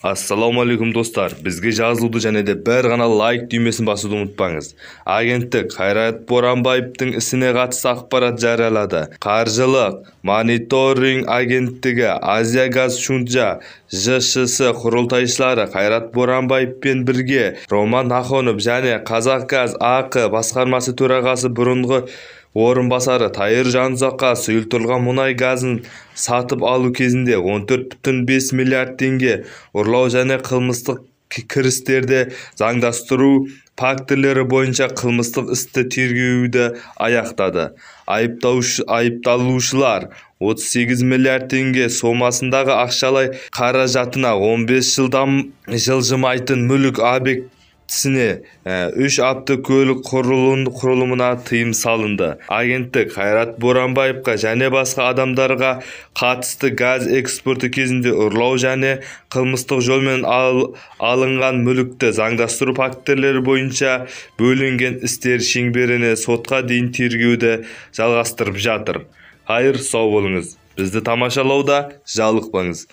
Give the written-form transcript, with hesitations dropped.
Ассалаумағалейкум, достар! Бізге жазылуды және де бір ғана лайк түймесін басуды ұмытпаңыз. Агенттік Қайрат Боранбаевтың ісіне қатысты ақпарат жариялады. Қаржылық мониторинг агенттігі Азия Газ Шунджа ЖШС құрылтайшылары Қайрат Боранбаевпен бірге Роман Нахонов және Қазақгаз АҚ басқармасы төрағасы бұрынғы орынбасары Тайыр Жанұзаққа сұйылтылған мұнай газын сатып алу кезінде 14,5 миллиард теңге ұрлау және қылмыстық кірістерді заңдастыру фактілері бойынша қылмыстық істі тергеуді аяқтады. Айыпталушылар 38 миллиард теңге сомасындағы ақшалай қаражатына, 15 жылдам жылжымайтын мүлік объектісіне, үш автокөлік құрылымына тыйым салынды. Агенттік Қайрат Боранбаевқа және басқа адамдарға қатысты газ экспорты кезінде ұрлау және қылмыстық жолмен алынған мүлікті заңдастыру фактілері бойынша бөлінген істер шеңберінде сотқа дейін тергеуді жалғастырып жатыр. Қайыр, сау болыңыз! Бізді тамашалауда жалықпаңыз!